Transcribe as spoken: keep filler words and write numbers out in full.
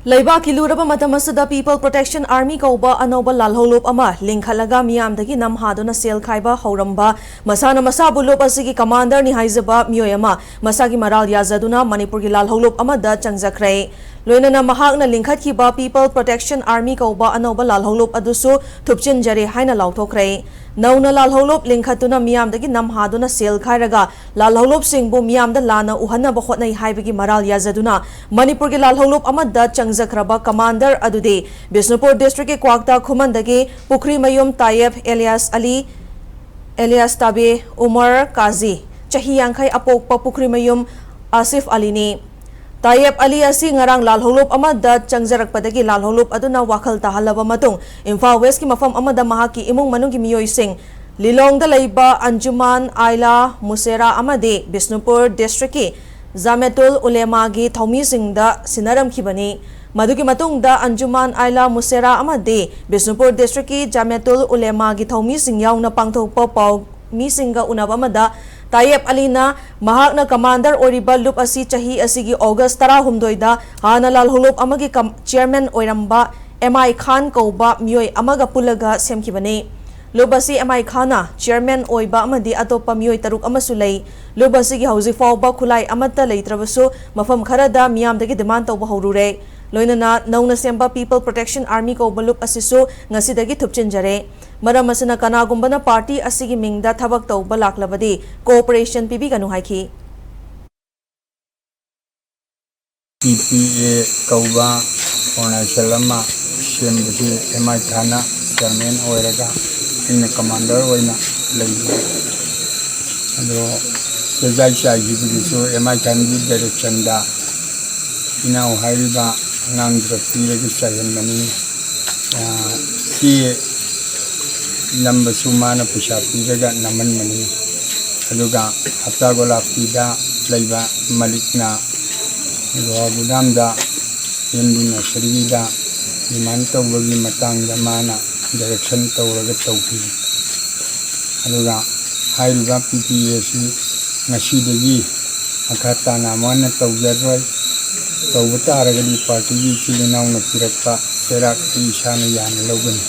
ꯂꯩꯕꯥꯛꯀꯤ ꯂꯨꯔꯕ ꯃꯇꯝ ꯑꯁꯤꯗ People Protection Army ꯀꯧꯕ ꯑꯅꯧꯕ ꯂꯥꯜꯍꯧꯂꯨꯞ ꯑꯃ ꯂꯤꯡꯈꯠꯂꯒ ꯃꯤꯌꯥꯝꯗꯒꯤ ꯅꯝꯍꯥꯗꯨꯅ ꯁꯦꯜ ꯈꯥꯏꯕ ꯍꯧꯔꯝꯕ, ꯃꯁꯥꯅ ꯃꯁꯥꯕꯨ ꯂꯨꯞ ꯑꯁꯤꯒꯤ ꯀꯃꯥꯟꯗꯔꯅꯤ ꯍꯥꯏꯖꯕ ꯃꯤꯑꯣꯏ ꯑꯃ ꯃꯁꯥꯒꯤ ꯃꯔꯥꯜ ꯌꯥꯖꯗꯨꯅ ꯃꯅꯤꯄꯨꯔꯒꯤ ꯂꯥꯜꯍꯧꯂꯨꯞ ꯑꯃꯗ ꯆꯪꯖꯈ꯭ꯔꯦ꯫ ꯂꯣꯏꯅꯅ ꯃꯍꯥꯛꯅ ꯂꯤꯡꯈꯠꯈꯤꯕ People Protection Army ꯀꯧꯕ ꯑꯅꯧꯕ ꯂꯥꯜꯍꯧꯂꯨꯞ ꯑꯗꯨꯁꯨ ꯊꯨꯞꯆꯤꯟꯖꯔꯦ ꯍꯥꯏꯅ ꯂꯥꯎꯊꯣꯛꯈ꯭ꯔꯦ꯫ ꯅꯧꯅ ꯂꯥꯜꯍꯧꯂꯨꯞ ꯂꯤꯡꯈꯠꯇꯨꯅ ꯃꯤꯌꯥꯝꯗꯒꯤ ꯅꯝꯍꯥꯗꯨꯅ ꯁꯦꯜ ꯈꯥꯏꯔꯒ ꯂꯥꯜꯍꯧꯂꯨꯞꯁꯤꯡꯕꯨ ꯃꯤꯌꯥꯝꯗ ꯂꯥꯟꯅ ꯎꯍꯟꯅꯕ ꯍꯣꯠꯅꯩ ꯍꯥꯏꯕꯒꯤ ꯃꯔꯥꯜ ꯌꯥꯖꯗꯨꯅ ꯃꯅꯤꯄꯨꯔꯒꯤ ꯂꯥꯜꯍꯧꯂꯨꯞ ꯑꯃꯗ ꯆꯪꯖꯈ꯭ꯔꯕ ꯀꯃꯥꯟꯗꯔ ꯑꯗꯨꯗꯤ ꯕꯤꯁꯅꯨꯄꯨꯔ ꯗꯤꯁꯇ꯭ꯔꯤꯛꯀꯤ ꯀ꯭ꯋꯥꯛꯇꯥ ꯈꯨꯃꯟꯗꯒꯤ ꯄꯨꯈ꯭ꯔꯤꯃꯌꯨꯝ ꯇꯥꯌꯦꯕ ꯑꯦꯂꯤꯌꯥꯁ ꯑꯂꯤ, ꯑꯦꯂꯤꯌꯥꯁ ꯇꯥꯕꯦ ꯎꯃꯔ ꯀꯥꯖꯤ, ꯆꯍꯤ ꯌꯥꯡꯈꯩ, ꯑꯄꯣꯛꯄ ꯄꯨꯈ꯭ꯔꯤꯃꯌꯨꯝ ꯑꯥꯁꯤꯐ ꯑꯂꯤꯅꯤ꯫ ꯇꯥꯌꯦꯕ ꯑꯂꯤ ꯑꯁꯤ ꯉꯔꯥꯡ ꯂꯥꯜꯍꯧꯂꯨꯞ ꯑꯃꯗ ꯆꯪꯖꯔꯛꯄꯗꯒꯤ ꯂꯥꯜꯍꯧꯂꯨꯞ ꯑꯗꯨꯅ ꯋꯥꯈꯜ ꯇꯥꯍꯜꯂꯕ ꯃꯇꯨꯡ ꯏꯝꯐꯥꯜ ꯋꯦꯁꯀꯤ ꯃꯐꯝ ꯑꯃꯗ ꯃꯍꯥꯛꯀꯤ ꯏꯃꯨꯡ ꯃꯅꯨꯡꯒꯤ ꯃꯤꯑꯣꯏꯁꯤꯡ, ꯂꯤꯂꯣꯡꯗ ꯂꯩꯕ ꯑꯟꯖꯨꯃꯥꯟ ꯑꯥꯏꯂꯥ ꯃꯨꯁꯦꯔꯥ ꯑꯃꯗꯤ ꯕꯤꯁꯅꯨꯄꯨꯔ ꯗꯤꯁꯇ꯭ꯔꯤꯛꯀꯤ ꯖꯥꯃꯦꯇꯨꯜ ꯎꯂꯦꯃꯥꯒꯤ ꯊꯧꯃꯤꯁꯤꯡꯗ ꯁꯤꯟꯅꯔꯝꯈꯤꯕꯅꯤ꯫ ꯃꯗꯨꯒꯤ ꯃꯇꯨꯡꯗ ꯑꯟꯖꯨꯃꯥꯟ ꯑꯥꯏꯂꯥ ꯃꯨꯁꯦꯔꯥ ꯑꯃꯗꯤ ꯕꯤꯁꯅꯨꯄꯨꯔ ꯗꯤꯁꯇ꯭ꯔꯤꯛꯀꯤ ꯖꯥꯃꯦꯇꯨꯜ ꯎꯂꯦꯃꯥꯒꯤ ꯊꯧꯃꯤꯁꯤꯡ ꯌꯥꯎꯅ ꯄꯥꯡꯊꯣꯛꯄ ꯄꯥꯎ ꯃꯤꯁꯤꯡꯒ ꯎꯅꯕ ꯑꯃꯗ ꯇꯥꯌꯦꯕ ꯑꯂꯤꯅ ꯃꯍꯥꯛꯅ ꯀꯃꯥꯟꯗꯔ ꯑꯣꯏꯔꯤꯕ ꯂꯨꯞ ꯑꯁꯤ ꯆꯍꯤ ꯑꯁꯤꯒꯤ ꯑꯣꯒꯁ ꯇꯔꯥꯍꯨꯝꯗꯣꯏꯗ ꯍꯥꯟꯅ ꯂꯥꯜꯍꯧꯂꯨꯞ ꯑꯃꯒꯤ ꯀꯝ-, ꯆꯤꯌꯔꯃꯦꯟ ꯑꯣꯏꯔꯝꯕ ꯑꯦꯝ ꯑꯥꯏ ꯈꯥꯟ ꯀꯧꯕ ꯃꯤꯑꯣꯏ ꯑꯃꯒ ꯄꯨꯜꯂꯒ ꯁꯦꯝꯈꯤꯕꯅꯤ꯫ ꯂꯨꯞ ꯑꯁꯤ ꯑꯦꯝ ꯑꯥꯏ ꯈꯥꯟꯅ ꯆꯤꯌꯔꯃꯦꯟ ꯑꯣꯏꯕ ꯑꯃꯗꯤ ꯑꯇꯣꯞꯄ ꯃꯤꯑꯣꯏ ꯇꯔꯨꯛ ꯑꯃꯁꯨ ꯂꯩ꯫ ꯂꯨꯞ ꯑꯁꯤꯒꯤ ꯍꯧꯖꯤꯛ ꯐꯥꯎꯕ ꯈꯨꯠꯂꯥꯏ ꯑꯃꯠꯇ ꯂꯩꯇ꯭ꯔꯕꯁꯨ ꯃꯐꯝ ꯈꯔꯗ ꯃꯤꯌꯥꯝꯗꯒꯤ ꯗꯤꯃꯥꯟ ꯇꯧꯕ ꯍꯧꯔꯨꯔꯦ꯫ ꯂꯣꯏꯅꯅ ꯅꯧꯅ ꯁꯦꯝꯕ People Protection Army ꯀꯧꯕ ꯂꯨꯞ ꯑꯁꯤꯁꯨ ꯉꯁꯤꯗꯒꯤ ꯊꯨꯞꯆꯤꯟꯖꯔꯦ꯫ ꯃꯔꯝ ꯑꯁꯤꯅ ꯀꯅꯥꯒꯨꯝꯕꯅ ꯄꯥꯔꯇꯤ ꯑꯁꯤꯒꯤ ꯃꯤꯡꯗ ꯊꯕꯛ ꯇꯧꯕ ꯂꯥꯛꯂꯕꯗꯤ cooperation ꯄꯤꯕꯤꯒꯅꯨ ꯍꯥꯏꯈꯤ꯫ ꯄꯤ ꯄꯤ ꯑꯦ ꯀꯧꯕ ꯑꯣꯔꯒꯅꯥꯏꯖꯦꯁꯟ ꯑꯃ ꯁꯦꯝꯕꯁꯤ ꯑꯦꯝ ꯑꯥꯏ ꯈꯥꯟꯅ ꯆꯤꯌꯔꯃꯦꯟ ꯑꯣꯏꯔꯒ ꯑꯩꯅ ꯀꯃꯥꯟꯗꯔ ꯑꯣꯏꯅ ꯂꯩꯕꯅꯤ꯫ ꯑꯗꯣ ꯆꯦꯖꯥꯏ ꯆꯥꯏꯈꯤꯕꯗꯨꯁꯨ ꯑꯦꯝ ꯑꯥꯏ ꯈꯥꯟꯒꯤ ꯗꯥꯏꯔꯦꯛꯁꯟꯗ ꯏꯅꯥꯎ ꯍꯥꯏꯔꯤꯕ ꯑꯉꯥꯡꯗꯨꯗ ꯄꯤꯔꯒ ꯆꯥꯏꯍꯟꯕꯅꯤ꯫ ꯆꯦ ꯅꯝꯕꯁꯨ ꯃꯥꯅ ꯄꯩꯁꯥ ꯄꯤꯔꯒ ꯅꯝꯍꯟꯕꯅꯤ꯫ ꯑꯗꯨꯒ ꯍꯞꯇꯥ ꯒꯣꯂꯥꯞꯇꯤꯗ ꯂꯩꯕ ꯃꯂꯤꯛꯅ ꯒꯣꯋꯥ ꯒꯨꯗꯥꯝꯗ ꯑꯦꯝ ꯗꯤ ꯅꯁꯔꯤꯒꯤꯗ ꯗꯤꯃꯥꯟ ꯇꯧꯕꯒꯤ ꯃꯇꯥꯡꯗ ꯃꯥꯅ ꯗꯥꯏꯔꯦꯛꯁꯟ ꯇꯧꯔꯒ ꯇꯧꯈꯤ꯫ ꯑꯗꯨꯒ ꯍꯥꯏꯔꯤꯕ ꯄꯤ ꯄꯤ ꯑꯦ ꯑꯁꯤ ꯉꯁꯤꯗꯒꯤ ꯃꯈꯥ ꯇꯥꯅ ꯑꯃꯨꯛ ꯍꯟꯅ ꯇꯧꯖꯔꯣꯏ꯫ ꯇꯧꯕ ꯇꯥꯔꯒꯗꯤ ꯄꯥꯔꯇꯤꯒꯤ ꯏꯆꯤꯜ ꯏꯅꯥꯎꯅ ꯄꯤꯔꯛꯄ ꯆꯩꯔꯥꯛ ꯑꯗꯨ ꯏꯁꯥꯅ ꯌꯥꯅ ꯂꯧꯒꯅꯤ꯫